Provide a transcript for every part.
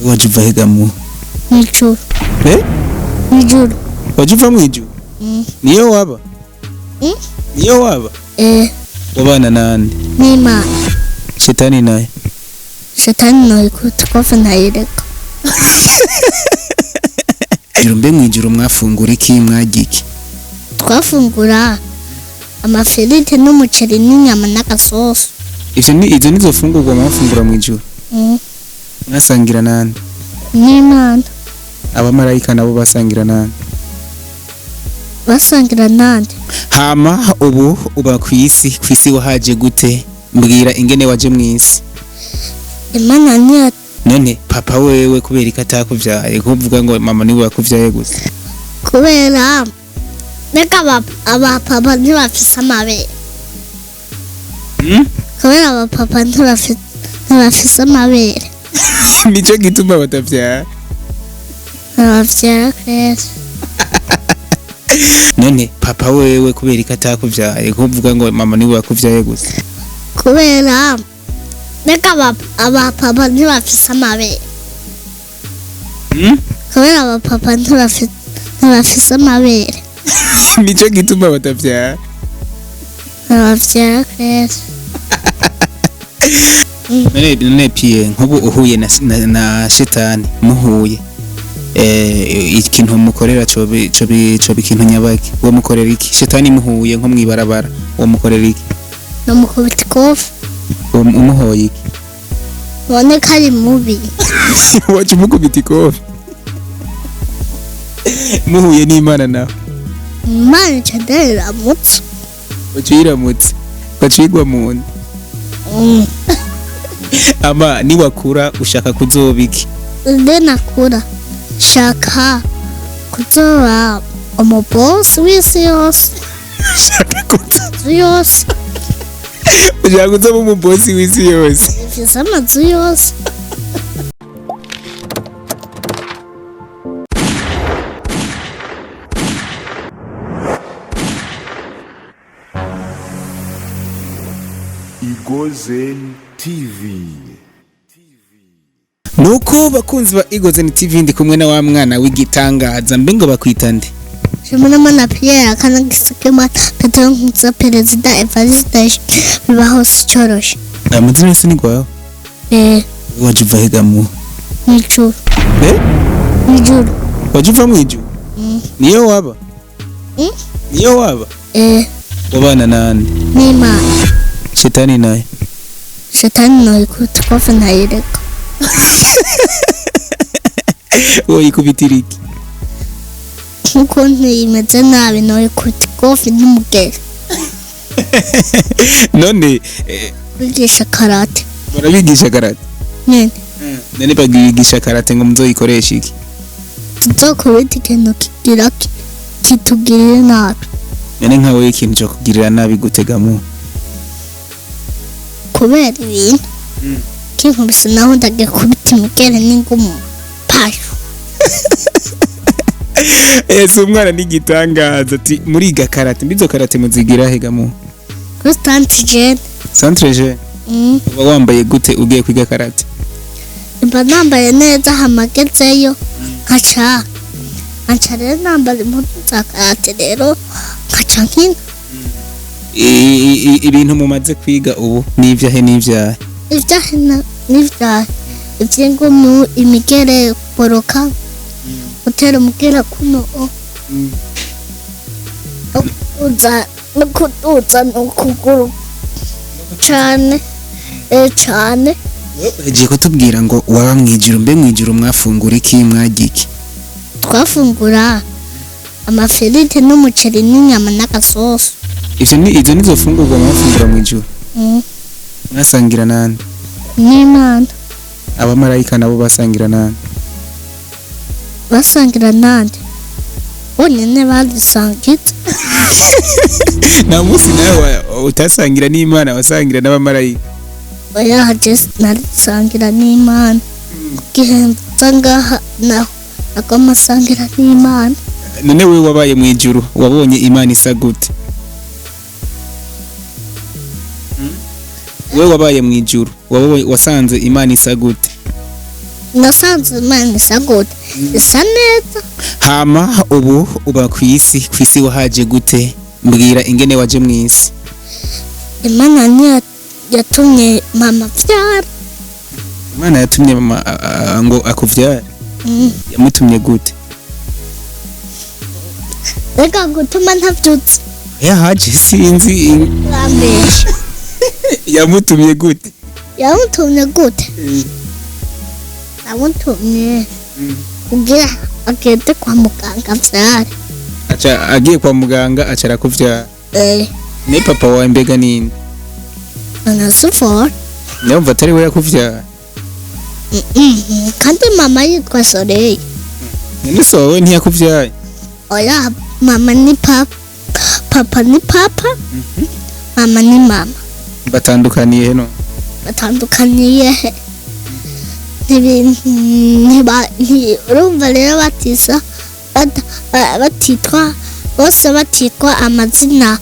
Waje uva he mu? Mw'ijuru. Eh? Mw'ijuru. Waje uva mw'ijuru? Mm. Niyo waba? Mm? Niyo waba? Eh, Wabana nande? n'Imana. Shetani naye? Shetani noyikubita ikofi nkayireka. Ijuru mbe mw'ijuru mwafungura iki mwarya iki? Twafungura amafiriti n'umuceri n'inyama n'agasosi. Ivyo ni izo nizo fungurwa mwafungura mw'ijuru? Mm. Mwasangira nande? N'Imana. Abamarayika nabo basangira nande? Basangira nande? Hama ubu uba kw'isi, kw'isi wahaje gute? Mbwira ingene waje mw'isi. Imana niyo. None papa wewe kubera iki atakuvyaye? Kuvuga ngo mama niwe yakuvyaye gusa. Kubera reka abapapa ntibafise amabere. Hmm? Kubera abapapa ntibafise amabere. Nico gituma batavyara. Ntibavyara kweri. None papa wewe kubera iki atakuvyaye? Kuvuga ngo mama niwe yakuvyaye gusa. Kubera reka abapapa ntibafise amabere. Hmm? Kubera abapapa ntibafise amabere. Nico gituma batavyara. Ntibavyara kweri. None piye nkubu uhuye na shetani muhuye. Ikintu mukorera cobi ikintu nyabaki. Wo mukorera iki? Shetani muhuye nko mwibarabara. Wo mukorera iki? Nomukubita ikofi. Umuhoye iki? Ubone ko ari mubi. Wacu mukubita ikofi. Muhuye n'Imana nawe. Imana ica ndayiramutsa. Uciramutse. Ugacigwa mu nda. Mm. Ama niwakura ushaka kuzoba iki? Nde nakura shaka kuzoba umubosi w'isi yose. Ushaka Inzu yose. Ushaka kuzoba umubosi w'isi yose. Mfise amazu yose. Igozen TV. Nuko bakunzi ba Igozen TV ndi kumwe na wa mwana w'igitangaza mbe ngo bakwita nde? Shimona Pierre akanagisekema Petero Nkurunziza Perezida Evariste bibaho sicoroshe. Amazina yose ni gwawe? Eh, Waje uva he mu? mw'ijuru. Eh? Mw'ijuru. Waje uva mw'ijuru? Mm. Niyo waba? Mm? Niyo waba? Eh, Wabana nande? n'Imana. Shetani naye? Shetani noyikubita ikofi nkayireka. Woyikubitira iki? Nk'ukuntu imeze nabi noyikubita ikofi n'umugeri. None Kwigisha karate. barabigisha karate? Nyene. None bagigisha karate ngo muzoyikoreshe iki? Tuzokubita ikintu kigira kitugirire nabi. None nkawe ikintu cyo kugirira nabi gutegamo? Kubera ibintu. Kinkubise naho ndagikubita umugeri n'ingumu. Pashu. Ese umwana n'igitangaza ati muriga karate mbizo karate muzigira he gamo? Kuri Centre Jeune. Centre Jeune. Mm. Uba wambaye gute ugiye kwiga karate? Mba nambaye neza hamagezeyo nkaca rero nambara impuzu za karate rero nkaca nkina. Ibintu mumaze kwiga ubu n'ivyahe n'ivyahe? Ivyahe n'ivyahe ivy'ingumu, imigere, kuboroka, gutera umugera kuno no kuduza n'ukuguru cane cane. Ugiye kutubwira ngo waba mw'ijuru mbe mw'ijuru mwafungura iki mwarya iki? Twafungura amafiriti n'umuceri n'inyama n'agasosi. Ivyo ni izo nizo fungurwa mwafungura mw'ijuru? Mm. Mwasangira nande? N'Imana. Abamarayika nabo basangira nande? Basangira nande? Bonyene badusangira. Nta munsi nawe utasangira n'Imana wasangira n'abamarayika. Oya je narisangira n'Imana. Igihe nza ngaha naho nagoma sangira n'Imana. None wewe wabaye mw'ijuru wabonye Imana isa gute? Wewe wabaye mw'ijuru wasanze Imana isa gute? Nasanze Imana isa gute? Isa neza. Hama ubu uba kw'isi, kw'isi wahaje gute? Mbwira ingene waje mw'isi. Imana niyo yatumye mama avyara. Imana yatumye mama ngo akuvyare? Mm. Yamutumye gute? Reka gutuma ntavyutse. Yahaje sinzi. Urambesha. Yamutumye gute? Yamutumye gute? Yamutumye kugira agende kwa muganga avyare. Aca agiye kwa muganga aca arakuvyara? Eh. Ne papa wawe mbega ninde? Anasufora. Nyumva atari we yakuvyara? Kandi mama yitwa Soleil. None so wowe ntiyakuvyaye? Oya, mama ni papa, papa ni papa, mama ni mama. Batandukaniye no? Batandukaniye he? Urumva rero batisa batitwa bose, batitwa amazina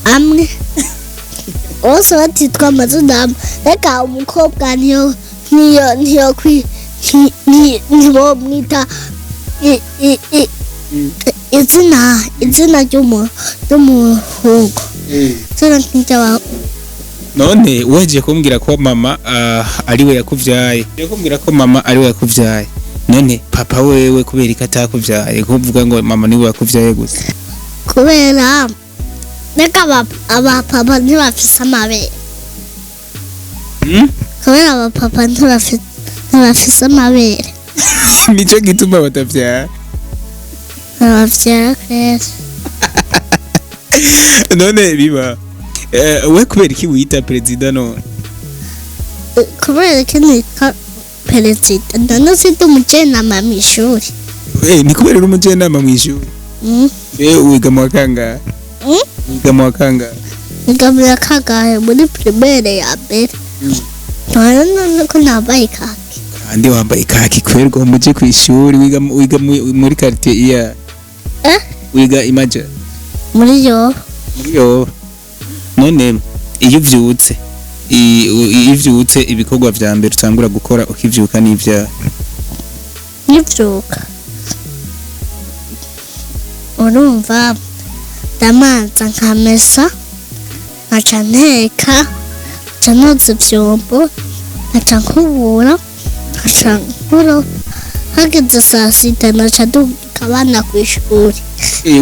amwe, bose batitwa amazina amwe. Reka umukobwa niyo kwi ntibomwita izina ry'umuhungu, izina ry'aba. None wagiye kumbwira ko mama ari we yakuvyaye, ugiye kumbwira ko mama ari we yakuvyaye, none papa wewe kubera ko atakuvyaye, kuvuga ngo mama niwe yakuvyaye gusa? Kubera reka abapapa ntibafise amabere. Hmm? Kubera abapapa ntibafise amabere. Nico gituma batavyara? Ntibavyara kweri. None biba we kubera iki wita perezida none? Kubera ko nitwa perezida? None sindi umujenama mw'ishuri? Ni kubera uri umujenama mw'ishuri? Mm. Wiga mu wa kangahe? Mm? Wiga mu wa kangahe? Niga mu ya kangahe? Muri primaire ya mbere. None ko nambaye kaki? Kandi wambaye kaki kwerwa muje kw'ishuri. Wiga muri quartier iya? Eh? Wiga imaja? Muri yo. Muri yo. None iyo uvyutse, iyo uvyutse, ibikorwa vya mbere utangura gukora ukivyuka n'ivyaha? Nkivyuka, urumva, ndamanza nkamesa, nkaca nteka, nkaca noza ivyombo, nkaca nkubura, nkaca nkura. Hageze saa 6 naca ndungika abana kw'ishuri.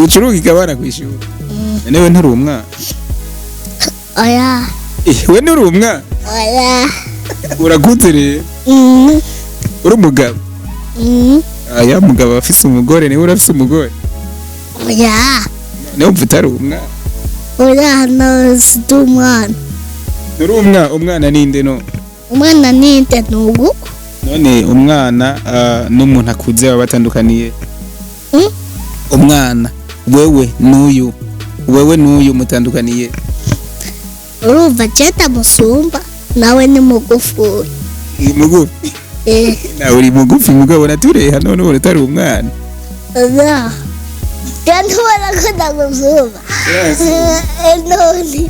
Uca urungika abana kw'ishuri? None we nturi umwana? Oya. We nturi umwana? Oya. Urakuze rero? Mm. Uri umugabo? Mm. Aya mugabo afise umugore, niwe urafise umugore? Oya. Niwe wumva utari umwana? Oya, no sindi umwana. Nturi umwana? Umwana ninde no? Umwana ninde nubu? None umwana n'umuntu akuze baba batandukaniye? Mm? Umwana wewe n'uyu, wewe n'uyu mutandukaniye? Urumva je ndamusumba, nawe ni mugufi. Ni mugufi? Eh. Nawe uri mugufi, mugabo natureha. None ubona utari umwana? Oya. Je ntubona ko ndagusumba? None.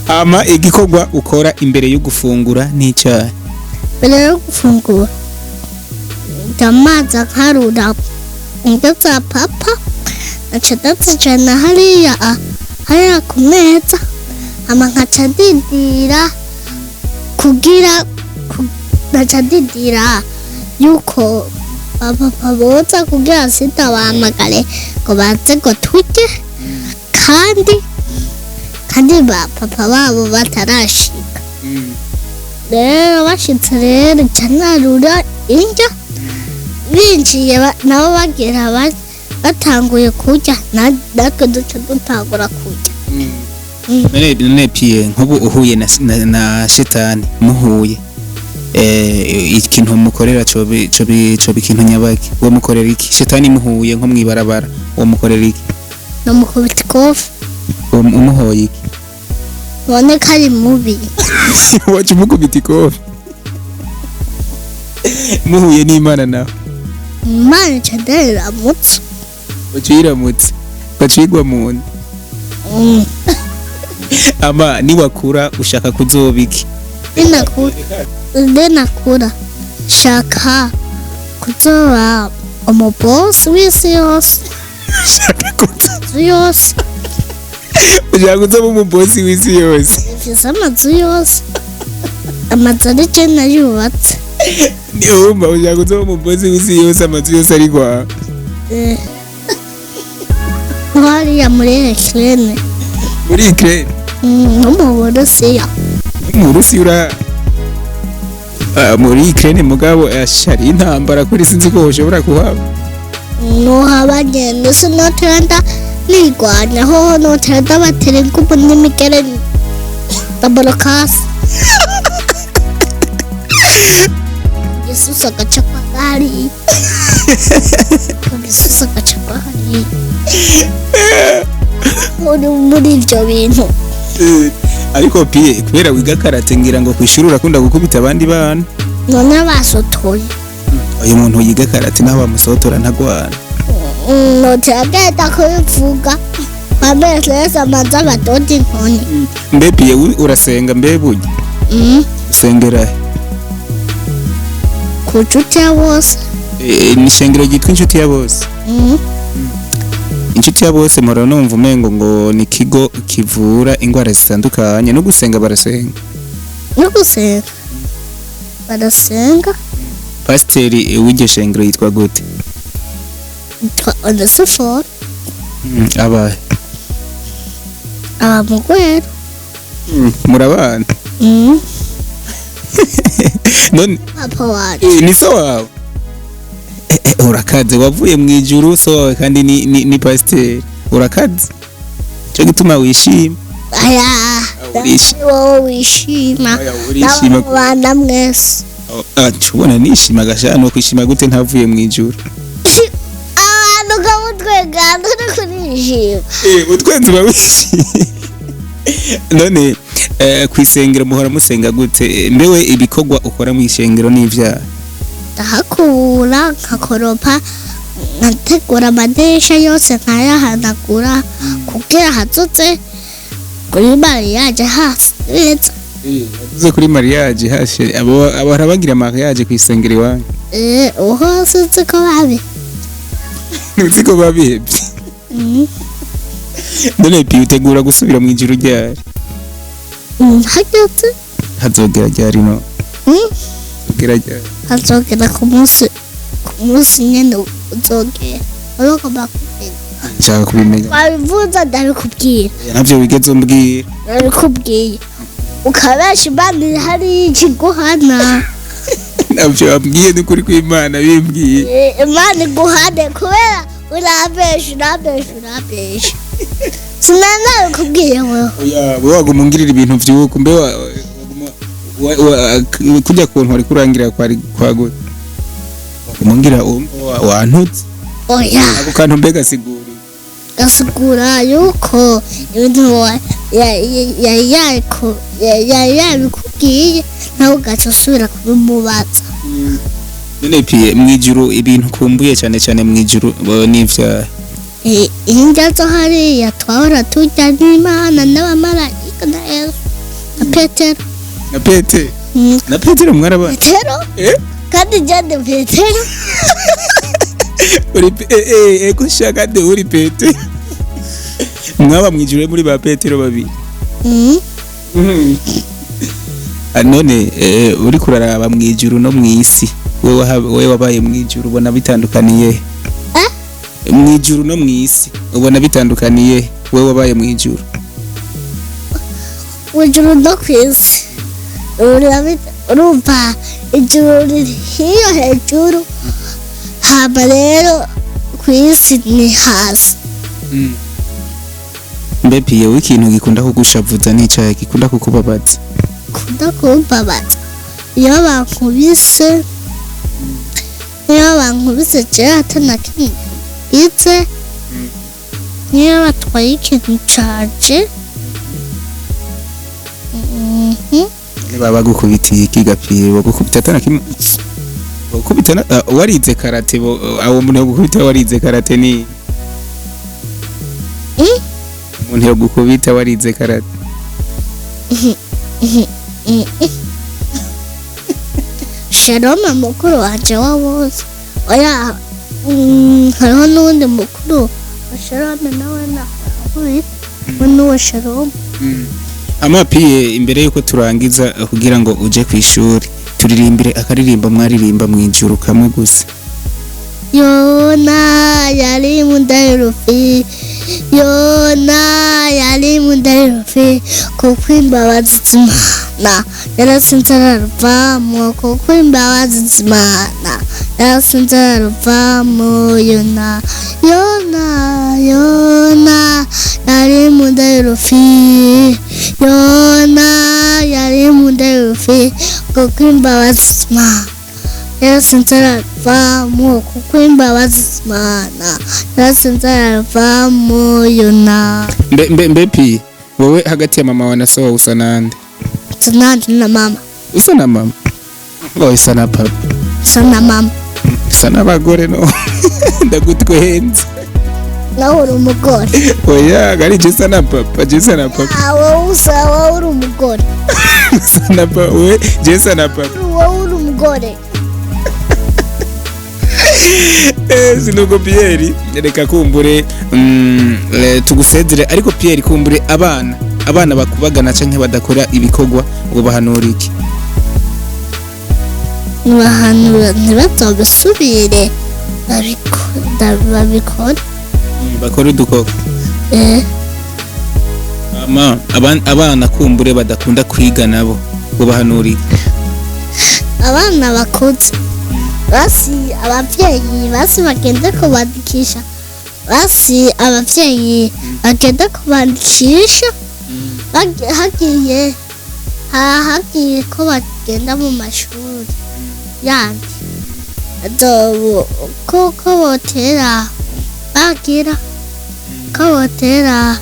Hama igikorwa ukora imbere yo gufungura n'icyayi? Mbere yo gufungura, ndamanza nkarura indyo za papa, nkaca ndazijana hariya ku meza, hama nkaca ndindira kugira nkaca ndindira yuko bapapa boza kugira sindabahamagare ngo baze ngo turye, kandi ba papa babo batarashika. Rero bashitse rero nca narura indya, binjiye nabo bagera batanguye kurya, natwe duca dutangura kurya. None piye nk'ubu uhuye na shetani muhuye, ikintu mukorera coba ikintu nyabaki? Wo mukorera iki shetani muhuye nko mwibarabara? Wo mukorera iki? Namukubita ikofi. Umuhoye iki? Ubone ko ari mubi. Waca umukubita ikofi. Muhuye n'Imana nawe? Imana ica ndayiramutsa. Waca uyiramutse, waca uyigwa mu nda? Mm. Ama niwakura ushaka kuzoba iki? Ninakura, Shaka kuzoba umubosi w'isi yose. Ushaka kuzo Amazu yose. Ushaka kuzoba umubosi w'isi yose. Mfise amazu yose. Amazu ari je nayubatse. Ni wumva ushaka kuzoba umubosi w'isi yose, amazu yose ari kwawe. Eh. Nko hariya muri Ukraine. Muri Ukraine? No mu Burusiya. Mu Burusiya ura muri Ukraine mugabo ashari intambara kuri, sinzi ko ushobora kuhaba. Nohaba nyene, sinotenda nigwanya hoho, notenda batera ingubu n'imigere ndaborokasi. Isusa agaca kwa hariya. Isusa agaca kwa hariya. Uri muri ivyo bintu. Ariko piye kubera wiga karate, ngira ngo kwishuri urakunda gukubita abandi bana. None basotoye. Uyu muntu yiga karate naho bamusotora ntagwana. Notagenda kubivuga. Amezi amaze abadoda inkoni. Mbe piye, urasenga mbe burya? Mm. Usengera he? Ku nshuti ya bose. Ni ishengero ryitwa Inshuti ya Bose? Mm. Inshuti ya Bose mpora numva umengo ngo ni ikigo kivura indwara zitandukanye, no gusenga barasenga? No gusenga barasenga. Pasiteri w'iryo shengero yitwa gute? Yitwa Onesiforo. Abahe? Aba mu Rweru. Murabana? Mm. None Papa wanje. Ni so wawe? Urakaze, wavuye mu ijuru, so wawe kandi ni pasiteri, urakaze cyo gituma wishima. Aya. Urishima. Wowe wishima. Oya, urishima. N'abana mwese. Ah, tubona nishima gasha, no kwishima gute ntavuye mu ijuru? Abantu kamutwegana no kurishima. Utwenzi uba wishimye. None kw'isengero muhora musenga gute? Mbewe ibikorwa ukora mu ishengero n'ivyaha? Ndahakubura, nkakoropa, nkategura amadirisha yose, nkayahanagura kugira hazoze kuri mariage hasi neza. Uze kuri mariage hashe, abo abahora bagira mariage kw'isengero iwanyu? Uho sinzi ko babi. Uzi ko babihevye? Mm. None pi utegura gusubira mu ijuru ryari? Hageze. Hazogera ryari no? Mm. Hazogera ryari? Hazogera ku munsi nyene uzogera urugomba kumenya. Nshaka kubimenya. Wabivuze, ndabikubwira. Navyo wigeze umbwira. Ndabikubwiye ukabesha, Imana iri hariya ikiguhana. Navyo wambwiye, n'ukuri kw'Imana bimbwiye. Imana iguhane kubera urabesha, urabesha, urabesha. Sinari nabikubwiye wewe. Oya, wewe waguma ungirira ibintu vy'uko mbe waguma kujya kuntu wari kurangira kwari kwagute, waguma ungira wantutse. Oya. Ako kantu mbega sigura. Gasigura yuko ibintu yari yabikubwiye, nawe ugaca usubira kubimubaza. None piye, mwijuru ibintu kumbuye cyane cyane mwijuru n'ivyaha? Indya zo hariya twahora turya n'Imana n'abamarayika na Yesu na Petero. Na Petero? Mm. Na Petero mwarabana? Petero. Kandi jye Petero. Uri ego shaka de uri Petero, mwaba mwijuru muri ba Petero babiri. Mm. None uri kuraraba mwijuru no mwisi, wewe wabaye mwijuru, ubona bitandukaniye? Eh? Mwijuru no mwisi ubona bitandukaniye, wewe wabaye mwijuru? Ijuru no ku isi, urumva ijuru riri hiyo hejuru, hama rero ku isi ni hasi. Mbe piye, w'ikintu gikunda kugushavuza n'icayi gikunda kukubabaza? Kunda kumbabaza iyo bankubise, jewe ata kimwe ize, niyo batwaye ikintu canje. Baba bagukubitiye iki gapiye? Bagukubita atana kimwe bagukubita warize karate, abo umuntu yagukubita warize karate ni umuntu yagukubita warize karate? Jerome mukuru wanje wa bose. Oya, hariho n'uwundi mukuru wa Jerome nawe nakubita we n'uwo Jerome. Amapiye imbere yuko turangiza kugira ngo uje ku ishuri, turirimbire akaririmbo mwaririmba mu ijuru kamwe gusa. Yona yari mu nda y'urufi, Yona yari mu nda y'urufi, kuko imbabazi z'Imana yarasinze araruvamo, kuko imbabazi z'Imana yarasinze araruvamo. Yona, Yona, Yona yari mu nda y'urufi, Yona yari mu nda y'urufi, kuko imbabazi z'Imana yarasinze aravamo, kuko imbabazi z'Imana yarasinze aravamo. Yona. Mbe Piye, wowe hagati ya mama wa na so usa nande? Sinandi na mama. Usa na mama? Ngo usa na papa? Sa na mama. Usa n'abagore no ndagutwenze. Nawe uri umugore. Oya, ari je usa na papa, je usa na papa. Ah, wowe usa, wowe uri umugore. Usa na papa, we je usa na papa. Wowe uri umugore. Sinuko Pierre, reka kumbure tugusezere, ariko Pierre kumbure abana bakubagana canke badakora ibikorwa ngo bahanura iki? Bahanura ntibazobisubire, babikora. Bakora udukoko. Eh. Ama abana kumbure badakunda kwiga nabo ngo bahanura iki? Abana bakuze basi abavyeyi basi bagende kubandikisha, basi abavyeyi bagende kubandikisha. Hagiye hagiye ko bagenda mu mashuri yandi. Ko botera bagira ko botera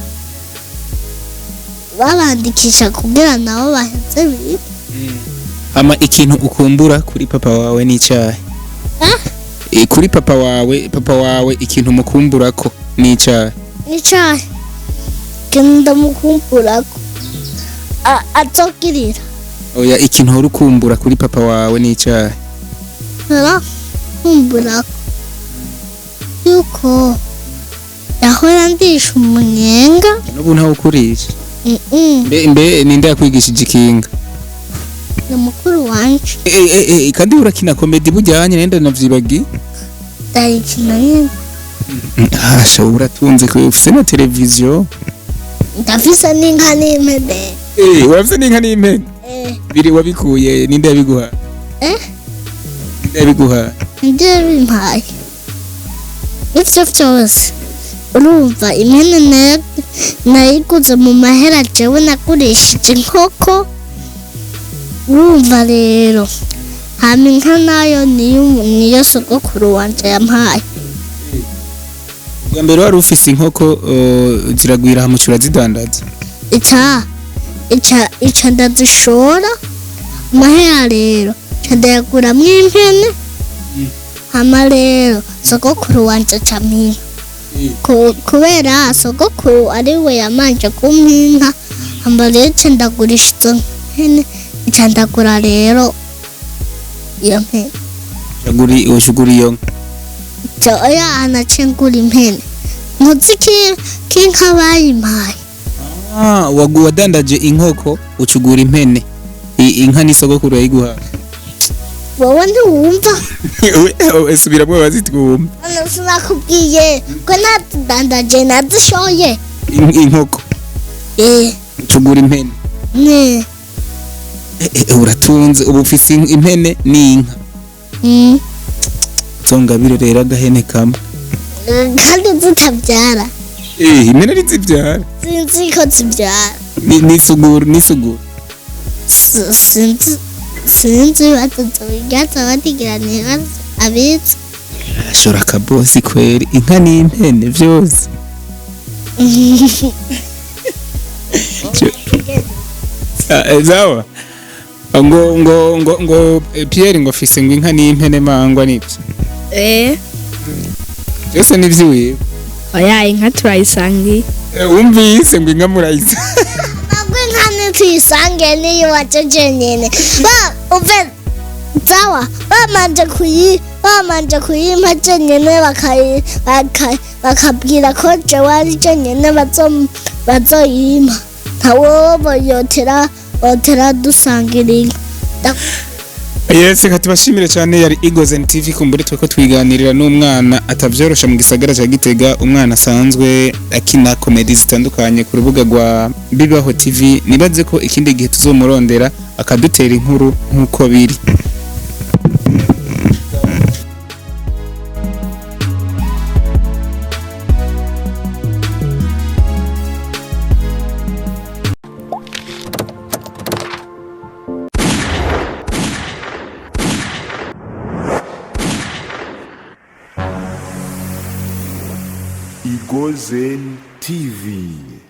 babandikisha kugira nabo baheze bige. Ama ikintu ukumbura kuri papa wawe n'icahe? Ah? Kuri papa wawe ikintu umukumburako n'icahe? N'icahe ikintu ndamukumburako azogirira? Oya, ikintu uhora ukumbura kuri papa wawe n'icahe? Nkumburako yuko yahora ndisha umunyenga. N'ubu ntawe ukurisha? Mbe ninde yakwigishije ikinga? Ni mukuru wanje. Kandi urakina komedi bujyanye nenda navyibagiye. Ndayikina nyene. Hasha, uratunze ko ufise na televiziyo. Ndafise n'inka n'impene. Urafise n'inka n'impene? Biri wabikuye, ninde yabiguha? Ninde yabiguha? Ninde yabimpaye ivyo vyose? Urumva impene nayiguze mu mahera jewe nagurishije inkoko. Urumva rero hama inka nayo niyo sogokuru wanje yampaye. Ubwa mbere wari ufise inkoko ziragwira hama urazidandaza? Ica ndazishora amahera rero ica ndayaguramwo impene. Hama rero sogokuru wanje aca ampa inka. Kubera sogokuru ariwe yamanje kumpa inka, hama rero ica ndagurisha izo mpene, ica ndagura rero iyo mpene. Ushugura iyo nka? Oya, naciye ngura impene. Ntuzi k'inka bayimpaye. Wadandaje inkoko ucugura impene. Inka ni sogokuru yayiguha? Wowe ntiwumva? Subiramwo bazitwumva. Sinakubwiye ko nazidandaje nazishoye. Inkoko. Ucugura impene. Ne. Uratunze ubu ufise impene n'inka. Zongabire rero agahene kamwe. Kandi zitabyara. Impene ntizibyara. Sinzi ko zibyara. Nisuguru. Sinzi batatu batigira niba abitse. Ashora akabosi kweri, inka n'impene vyose. Zawa. Ngo Pierre ngo afise ngo inka n'impene mangwa nibyo. Byose nivyiwiwe. Oya, inka turayisangiye. Wumvise ngo inka murayisa. Ntabwo inka ntituyisange niyo wajeje nyene. Ba umve Sawa, bamanje kuyimpa jenyene, bakabwira ko jewe ari jenyene bazoyimpa, ntawobo boyotera botera dusangira inka. Yes, reka tubashimire cyane. Yari Eagles TV. Kumbure tweko twiganirira n'umwana atavyorosha mu gisagara ca Gitega, umwana asanzwe akina comedy zitandukanye ku rubuga rwa Bibaho TV. Nibaze ko ikindi gihe tuzomurondera akadutera inkuru nk'uko biri. Igozen TV.